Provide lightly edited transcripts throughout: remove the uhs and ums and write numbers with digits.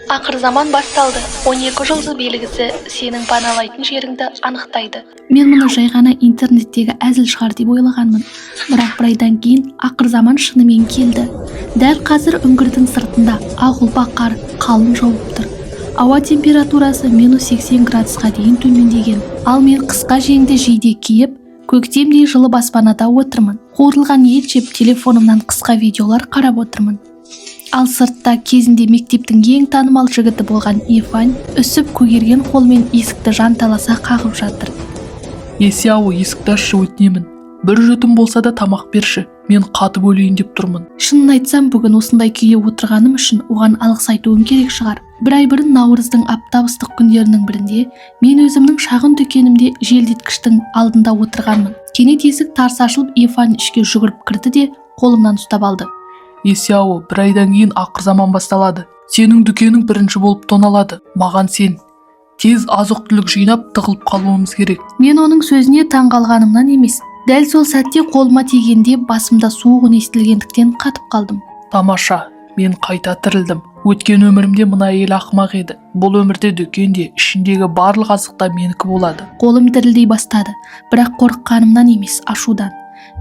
Ақырзаман басталды. 12 жұлдыз белгісі сенің паналайтын жеріңді анықтайды. Мен мұны жай ғана интернеттегі әзіл шығар деп ойлағанмын, бірақ бір айдан кейін ақырзаман шынымен келді. Дәл қазір үңгірдің сыртында ақ ұлпа қар қалың жауып тұр. Ауа температурасы минус 80 градусқа дейін төмендеген. Ал мен қысқа жеңді жейде киіп, көктемдей жылы баспанада отырмын. Қуырылған ет жеп, телефонымнан қысқа видеолар қарап отырмын. Ал сыртта кезінде мектептің ең танымал жігіті болған Ифань үсіп көгерген қолмен есікті жанталаса қағып жатыр. Есяо, есікті ашшы, өтінемін. Бір жұтым болса да тамақ берші, мен қатып өлейін деп тұрмын. Шынын айтсам, бүгін осындай күйде отырғаным үшін оған алғыс айтуым керек шығар. Бір ай бұрын, наурыздың аптап ыстық күндерінің бірінде, мен өзімнің шағын дүкенімде желдеткіштің алдында отырғанмын. Кенет есік тарс ашылып, Ифань ішке жүгіріп кірді де, қолымнан ұстап алды. Есяо, бір айдан кейін ақыр заман басталады. Сенің дүкенің бірінші болып тоналады. Маған сен. Тез азық түлік жинап, тығылып қалуымыз керек. Мен оның сөзіне таң қалғанымнан емес, дәл сол сәтте қолыма тигенде басымда суық үн естілгендіктен қатып қалдым. Тамаша, мен қайта тірілдім. Өткен өмірімде мына әйел ақымақ еді. Бұл өмірде дүкен де, ішіндегі барлық азық та менікі болады. Қолым дірілдей бастады, бірақ қорыққанымнан емес, ашудан.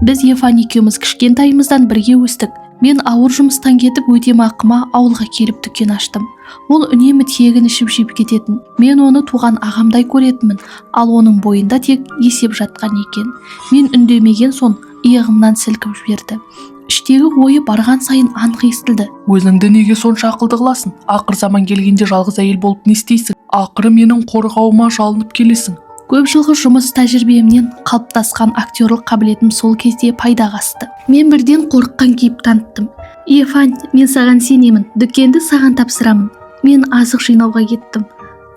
Біз Ефан екеуміз кішкентайымыздан бірге өстік. Мен ауыр жұмыстан кетіп, өтемақыма ауылға келіп дүкен аштым. Ол үнемі тегін ішіп жеп кететін. Мен оны туған ағамдай көретінмін, ал оның бойында тек есеп жатқан екен. Мен үндемеген соң, иығымнан сілкіп жіберді. Іштегі ойы барған сайын анық естілді. Өзіңді неге сонша ақылды қыласың? Ақыр заман келгенде жалғыз әйел болып не істейсің? Ақыры менің қорғауыма жалынып келесің. Көп жылғы жұмыс тәжірибемнен қалыптасқан актерлық қабілетім сол кезде пайдаға асты. Мен бірден қорыққан кейіп таныттым. «Ефань, мен саған сенемін, дүкенді саған тапсырамын. Мен азық жинауға кеттім».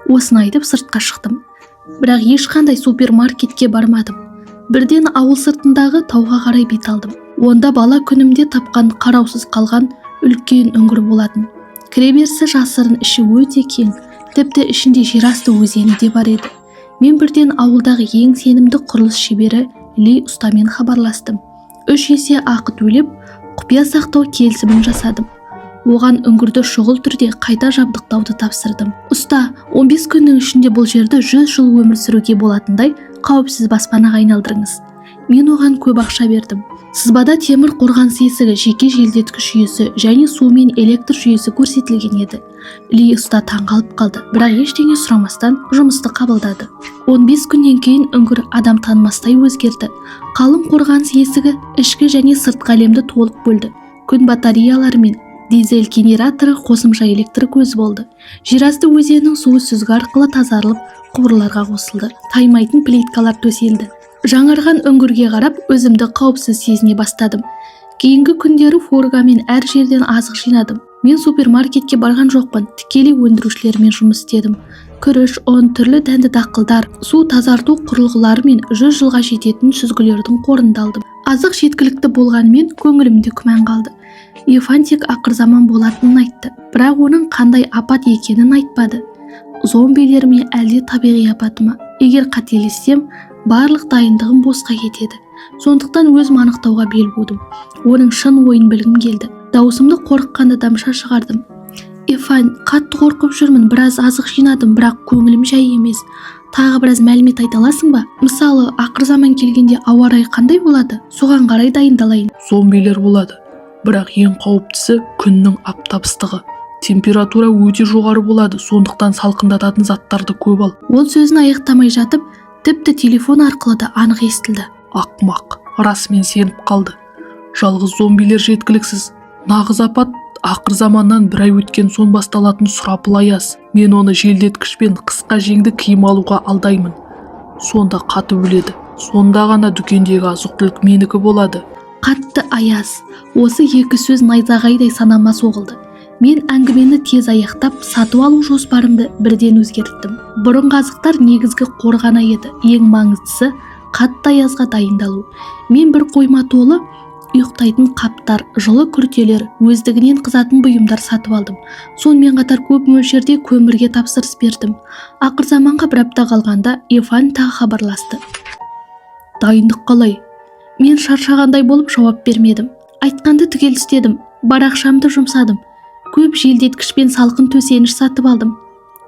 Осыны айтып, сыртқа шықтым, бірақ ешқандай супермаркетке бармадым. Бірден ауыл сыртындағы тауға қарай бет алдым. Онда бала күнімде тапқан қараусыз қалған үлкен үңгір болатын. Кіреберісі жасырын, іші өте кең, тіпті ішінде жерасты өзені де бар еді. Мен бірден ауылдағы ең сенімді құрылыс шебері Ли ұстамен хабарластым. 3 есе ақы төлеп, құпия сақтау келісімін жасадым. Оған үңгірді шұғыл түрде қайта жабдықтауды тапсырдым. «Ұста, 15 күннің ішінде бұл жерді 100 жыл өмір сүруге болатындай қауіпсіз баспанаға айналдырыңыз». Мен оған көп ақша бердім. Сызбада темір қорғаныс есігі, жеке желдеткіш жүйесі және су мен электр жүйесі көрсетілген еді. Ли ұста таңғалып қалды, бірақ ештеңе сұрамастан жұмысты қабылдады. 15 күннен кейін үңгір адам танымастай өзгерді. Қалың қорғаныс есігі ішкі және сыртқы әлемді толық бөлді. Күн батареялары мен дизель генераторы қосымша электр көзі болды. Жерасты өзенінің суы сүзгі арқылы тазарылып, құбырларға қосылды. Таймайтын плиткалар төселді. Жаңарған үңгірге қарап, өзімді қауіпсіз сезіне бастадым. Кейінгі күндері фургамен әр жерден азық жинадым. Мен супермаркетке барған жоқпын, тікелей өндірушілермен жұмыс істедім. Күріш, ұн, түрлі дәнді дақылдар, су тазарту құрылғылары мен 100 жылға жететін сүзгілердің қорын да алдым. Азық жеткілікті болғанымен, көңілімде күмән қалды. Ефан тек ақырзаман болатынын айтты, бірақ оның қандай апат екенін айтпады. Зомбилер ме, әлде табиғи апат ма? Егер қателессем, барлық дайындығым босқа кетеді. Сондықтан өзім анықтауға бел будым. Оның шын ойын білгім келді. Дауысымды қорыққан адамша шығардым. «Ефан, қатты қорқып жүрмін. Біраз азық жинадым, бірақ көңілім жай емес. Тағы біраз мәлімет айта аласың ба? Мысалы, ақырзаман келгенде ауа райы қандай болады? Соған қарай дайындалайын». Зомбилер болады, бірақ ең қауіптісі күннің аптап ыстығы. Температура өте жоғары болады, сондықтан салқындататын заттарды көп ал. Ол сөзін аяқтамай жатып, тіпті телефон арқылы да анық естілді. Ақымақ, расымен сеніп қалды. Жалғыз зомбилер жеткіліксіз. Нағыз апат ақыр заманнан бір ай өткен соң басталатын сұрапыл аяз. Мен оны желдеткіш пен қысқа жеңді киім алуға алдаймын. Сонда қатып өледі. Сонда ғана дүкендегі азық түлік менікі болады. Қатты аяз. Осы екі сөз найзағайдай санама соғылды. Мен әңгімені тез аяқтап, сатып алу жоспарымды бірден өзгерттім. Бұрынғы азықтар негізгі қор ғана еді. Ең маңыздысы – қатты аязға дайындалу. Мен бір қойма толы ұйықтайтын қаптар, жылы күртелер, өздігінен қызатын бұйымдар сатып алдым. Сонымен қатар көп мөлшерде көмірге тапсырыс бердім. Ақыр заманға бір апта қалғанда Ефан тағы хабарласты. «Дайындық қалай?» Мен шаршағандай болып жауап бермедім. «Айтқанды түгел істедім, бар ақшамды жұмсадым. Көп желдеткіш пен салқын төсеніш сатып алдым.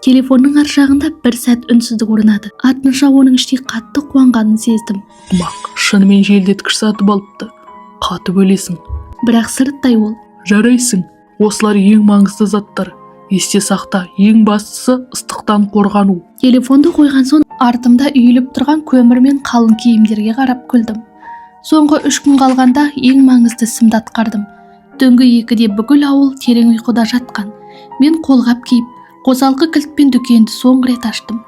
Телефонның ар жағында бір сәт үнсіздік орнады. Артынша оның іштей қатты қуанғанын сездім. Мақ шынымен желдеткіш сатып алыпты. Қатып өлесің. Бірақ сырттай ол Жарайсың. Осылар ең маңызды заттар. Есте сақта, ең бастысы ыстықтан қорғану. Телефонды қойған соң артымда үйіліп тұрған көмір мен қалың киімдерге қарап күлдім. Соңғы 3 күн қалғанда ең маңызды ісімді атқардым. Түнгі 2-де бүкіл ауыл терең ұйқыда жатқан. Мен қолғап киіп, қосалқы кілтпен дүкенді соңғы рет аштым.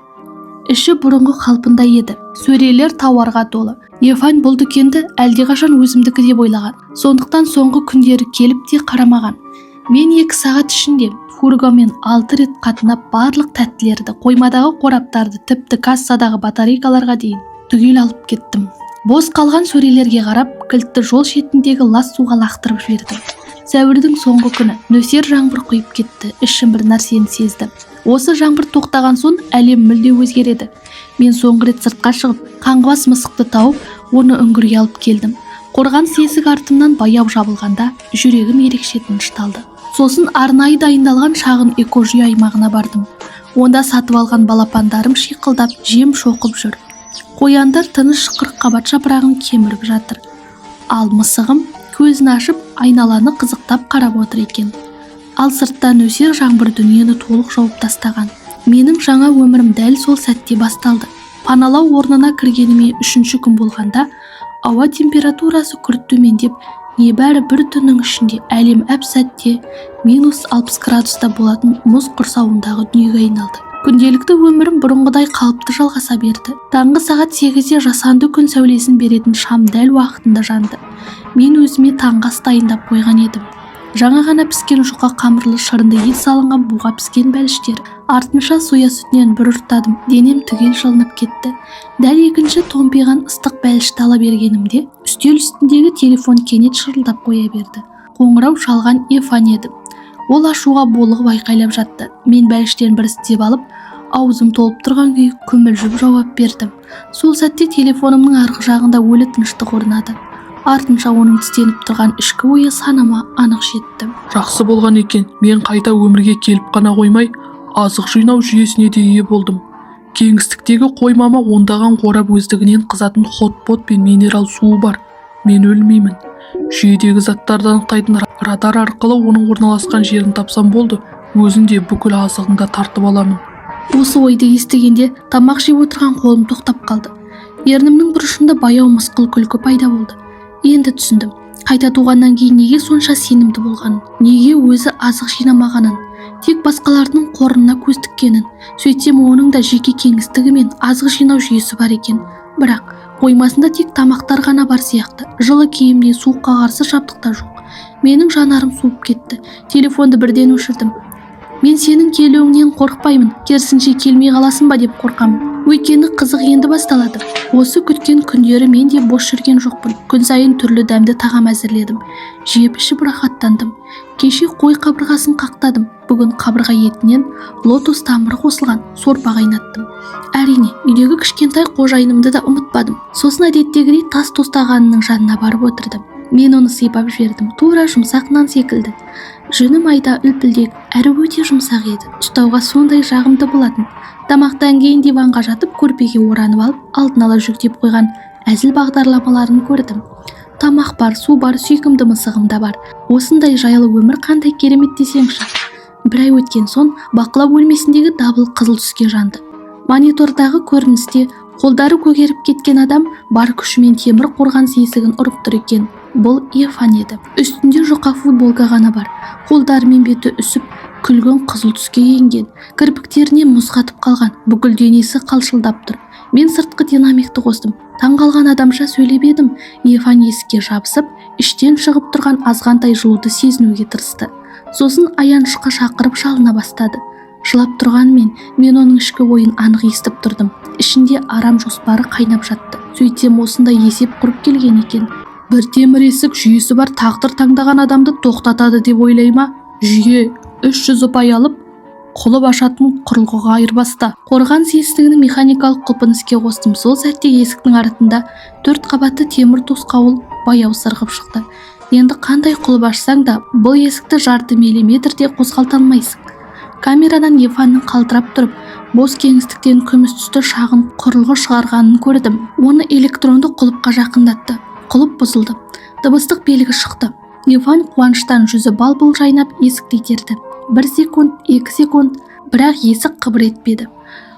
Іші бұрынғы қалпында еді. Сөрелер тауарға толы. Ефань бұл дүкенді әлдеқашан өзімдікі деп ойлаған. Сондықтан соңғы күндері келіп те қарамаған. Мен 2 сағат ішінде фургонмен алты рет қатынап, барлық тәттілерді, қоймадағы қораптарды, тіпті кассадағы батарейкаларға дейін түгел алып кеттім. Бос қалған сөрелерге қарап, кілтті жол шетіндегі лас суға лақтырып жібердім. Сәуірдің соңғы күні нөсер жаңбыр құйып кетті. Ішім бір нәрсені сезді. Осы жаңбыр тоқтаған соң әлем мүлде өзгереді. Мен соңғы рет сыртқа шығып, қаңғыбас мысықты тауып, оны үңгірге алып келдім. Қорғаныс есік артымнан баяу жабылғанда жүрегім ерекше тынышталды. Сосын арнайы дайындалған шағын экожүйе аймағына бардым. Онда сатып алған балапандарым шиқылдап жем шоқып жүр. Қояндар тыныш қырыққабат жапырағын кеміріп жатыр. Ал мысығым көзін ашып, айналаны қызықтап қарап отыр екен. Ал сыртта нөсер жаңбыр дүниені толық жауып тастаған. Менің жаңа өмірім дәл сол сәтте басталды. Паналау орнына кіргеніме үшінші күн болғанда ауа температурасы күрт төмендеп, небәрі бір түннің ішінде әлем әп сәтте минус 60 градуста болатын мұз құрсауындағы дүниеге айналды. Күнделікті өмірім бұрынғыдай қалыпты жалғаса берді. Таңғы сағат 8-де жасанды күн сәулесін беретін шам дәл уақытында жанды. Мен өзіме таңғы ас дайындап қойған едім. Жаңа ғана піскен жұқа қамырлы шырынды ет салынған буға піскен бәліштер. Артынша соя сүтінен бір ұрттадым. Денем түгел жылынып кетті. Дәл екінші томпиған ыстық бәлішті ала бергенімде үстел үстіндегі телефон кенет шырылдап қоя берді. Қоңырау шалған Ефан еді. Ол ашуға булығып айқайлап жатты. Мен бәліштен бір тістеп алып, аузым толып тұрған күйі күмілжіп жауап бердім. Сол сәтте телефонымның арғы жағында өлі тыныштық орнады. Артынша оның тістеніп тұрған ішкі ойы санама анық жетті. Жақсы болған екен. Мен қайта өмірге келіп қана қоймай, азық жинау жүйесіне де ие болдым. Кеңістіктегі қоймама ондаған қорап өздігінен қызатын хот-пот пен минерал суы бар. Мен өлмеймін. Жүйедегі заттарды анықтайтын радар арқылы оның орналасқан жерін тапсам болды, өзін де, бүкіл азығын да тартып аламын. Осы ойды естігенде тамақ жеп отырған қолым тоқтап қалды. Ернімнің бұрышында баяу мысқыл күлкі пайда болды. Енді түсіндім, қайта туғаннан кейін неге сонша сенімді болғанын, неге өзі азық жинамағанын, тек басқалардың қорына көз тіккенін. Сөйтсем, оның да жеке кеңістігі мен азық жинау жүйесі бар екен. Бірақ қоймасында тек тамақтар ғана бар сияқты. Жылы киім де, суыққа қарсы жабдық та жоқ. Менің жанарым суып кетті. Телефонды бірден өшірдім. Мен сенің келуіңнен қорықпаймын, керісінше, келмей қаласың ба деп қорқамын. Өйткені қызық енді басталады. Осы күткен күндері мен де бос жүрген жоқпын. Күн сайын түрлі дәмді тағам әзірледім. Жеп ішіп рахаттандым. Кеше қой қабырғасын қақтадым. Бүгін қабырға етінен лотос тамыры қосылған сорпа қайнаттым. Әрине, үйдегі кішкентай қожайынымды да ұмытпадым. Сосын әдеттегідей тас тостағанының жанына барып отырдым. Мен оны сипап жібердім. Тура жұмсақ нан секілді. Жүні майда, үлпілдек әрі өте жұмсақ еді. Ұстауға сондай жағымды болатын. Тамақтан кейін диванға жатып, көрпеге оранып алып, алдын ала жүктеп қойған әзіл бағдарламаларын көрдім. Тамақ бар, су бар, сүйкімді мысығым да бар. Осындай жайлы өмір қандай керемет десеңші. Бір ай өткен соң бақылау бөлмесіндегі дабыл қызыл түске жанды. Монитордағы көріністе қолдары көгеріп кеткен адам бар күшімен темір қорғаныс есігін ұрып тұр екен. Бұл Ефан еді. Үстінде жұқа футболка ғана бар. Қолдары мен беті үсіп, күлгін қызыл түске енген. Кірпіктеріне мұз қатып қалған, бүкіл денесі қалшылдап тұр. Мен сыртқы динамикті қостым. Таңғалған адамша сөйлеп едім, Ефан есікке жабысып, іштен шығып тұрған азғантай жылуды сезінуге тырысты. Сосын аянышқа шақырып жалына бастады. Жылап тұрғанымен, мен оның ішкі ойын анық естіп тұрдым. Ішінде арам жоспары қайнап жатты. Сөйтсем, осындай есеп құрып келген екен. Бір темір есік жүйесі бар тағдыр таңдаған адамды тоқтатады деп ойлай ма? Жүйе 300 ұпай алып, құлып ашатын құрылғыға айырбаста. Қорғаныс есігінің механикалық құлпын іске қостым. Сол сәтте есіктің артында төрт қабатты темір тосқауыл баяу сырғып шықты. Енді қандай құлып ашсаң да, бұл есікті жарты миллиметр де қозғалта алмайсың. Камерадан Ефанның қалтырап тұрып, бос кеңістіктен күміс түсті шағын құрылғы шығарғанын көрдім. Оны электронды құлыпқа жақындатты. Құлып бұзылды. Дыбыстық белгі шықты. Ефан қуаныштан жүзі бал-бұл жайнап, есікті итерді. 1 секунд, 2 секунд, бірақ есік қыбыр етпеді.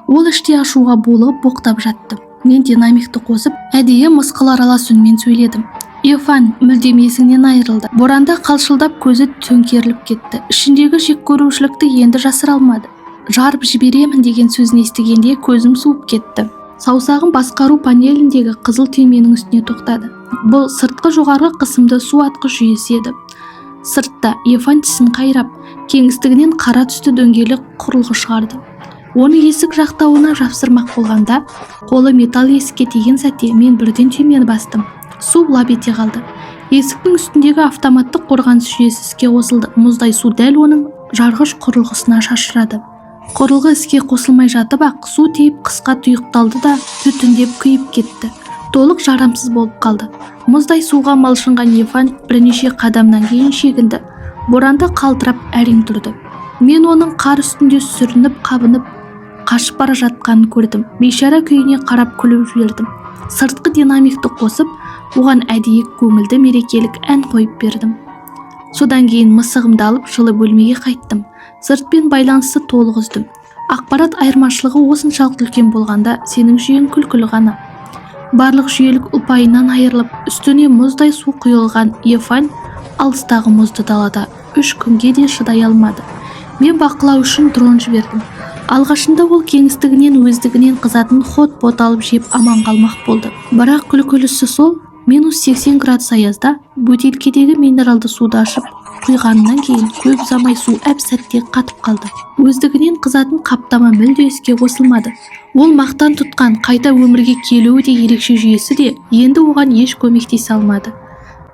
Ол іште ашуға булығып, боқтап жатты. Мен динамикті қосып, әдейі мысқыл аралас үнмен сөйледім: «Ефан, мүлдем есіңнен айырылды». Боранда қалшылдап, көзі төңкеріліп кетті. Ішіндегі жеккөрушілікті енді жасыра алмады. «Жарып жіберемін» деген сөзін естігенде көзім суып кетті. Саусағым басқару панеліндегі қызыл түйменің үстіне тоқтады. Бұл сыртқы жоғарғы қысымды су атқыш жүйесі еді. Сыртта Ефан тісін қайрап, кеңістігінен қара түсті дөңгелек құрылғы шығарды. Оны есік жақтауына жапсырмақ болғанда, қолы металл есікке тиген сәтте мен бірден түймені бастым. Су лап ете қалды. Есіктің үстіндегі автоматтық қорғаныс жүйесі іске қосылды. Мұздай су дәл оның жарғыш құрылғысына шашырады. Құрылғы іске қосылмай жатып ақ су тиіп, қысқа тұйықталды да, түтіндеп күйіп кетті. Толық жарамсыз болып қалды. Мұздай суға малшынған Ефан бірнеше қадамнан кейін шегінді. Боранда қалтырап әрең тұрды. Мен оның қар үстінде сүрініп қабынып қашып бара жатқанын көрдім. Бейшара күйіне қарап күліп жібердім. Сыртқы динамикті қосып, оған әдейі көңілді мерекелік ән қойып бердім. Содан кейін мысығымды алып, жылы бөлмеге қайттым. Сыртпен байланысты толық үздім. Ақпарат айырмашылығы осыншалықты үлкен болғанда, сенің жүйең күлкілі ғана. Барлық жүйелік ұпайынан айырылып, үстіне мұздай су құйылған Ефань алыстағы мұзды далада 3 күнге де шыдай алмады. Мен бақылау үшін дрон жібердім. Алғашында ол кеңістігінен өздігінен қызатын хот-пот алып жеп, аман қалмақ болды. Бірақ күлкілісі сол, минус 80 градус аязда бөтелкедегі минералды суды ашып құйғаннан кейін көп ұзамай су әп сәтте қатып қалды. Өздігінен қызатын қаптама мүлде іске қосылмады. Ол мақтан тұтқан қайта өмірге келуі де ерекше жүйесі де енді оған еш көмектесе алмады.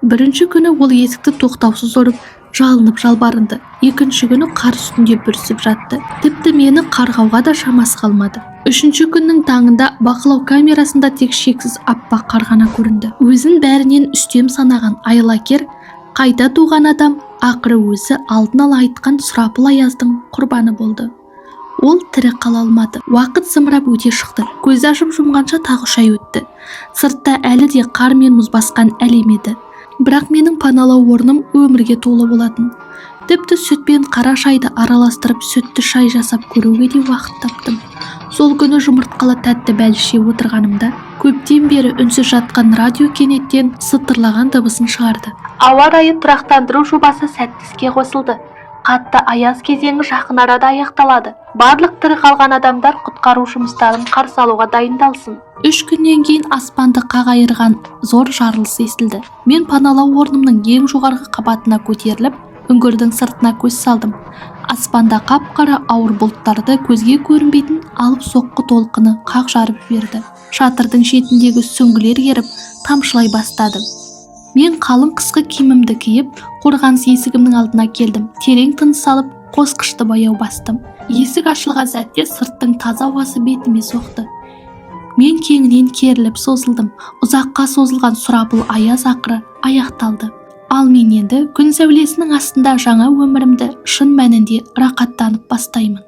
Бірінші күні ол есікті тоқтаусыз ұрып, жалынып жалбарынды. Екінші күні қар үстінде бүрісіп жатты. Тіпті мені қарғауға да шамасы қалмады. Үшінші күннің таңында бақылау камерасында тек шексіз аппақ қар ғана көрінді. Өзін бәрінен үстем санаған айлакер қайта туған адам ақыры өзі алдын ала айтқан сұрапыл аяздың құрбаны болды. Ол тірі қала алмады. Уақыт зымырап өте шықты. Көзді ашып жұмғанша тағы 3 ай өтті. Сыртта әлі де қар мен мұз басқан әлем еді, бірақ менің паналау орным өмірге толы болатын. Тіпті сүт пен қара шайды араластырып, сүтті шай жасап көруге де уақыт таптым. Сол күні жұмыртқалы тәтті бәліш жеп отырғанымда, көптен бері үнсіз жатқан радио кенеттен сытырлаған дыбысын шығарды: «Ауа райын тұрақтандыру жобасы сәтті іске қосылды. Қатты аяз кезеңі жақын арада аяқталады. Барлық тірі қалған адамдар құтқару жұмыстарын қарсы алуға дайындалсын». 3 күннен кейін аспанды қақ айырған зор жарылыс естілді. Мен паналау орнымның ең жоғарғы қабатына көтеріліп, үңгірдің сыртына көз салдым. Аспанда қап-қара ауыр бұлттарды көзге көрінбейтін алып соққы толқыны қақ жарып жіберді. Шатырдың шетіндегі сүңгілер еріп, тамшылай бастады. Мен қалың қысқы киімімді киіп, қорғаныс есігімнің алдына келдім. Терең тыныс алып, қосқышты баяу бастым. Есік ашылған сәтте сырттың таза ауасы бетіме соқты. Мен кеңінен керіліп созылдым. Ұзаққа созылған сұрапыл аяз ақыры аяқталды. Ал мен енді күн сәулесінің астында жаңа өмірімді шын мәнінде рақаттанып бастаймын.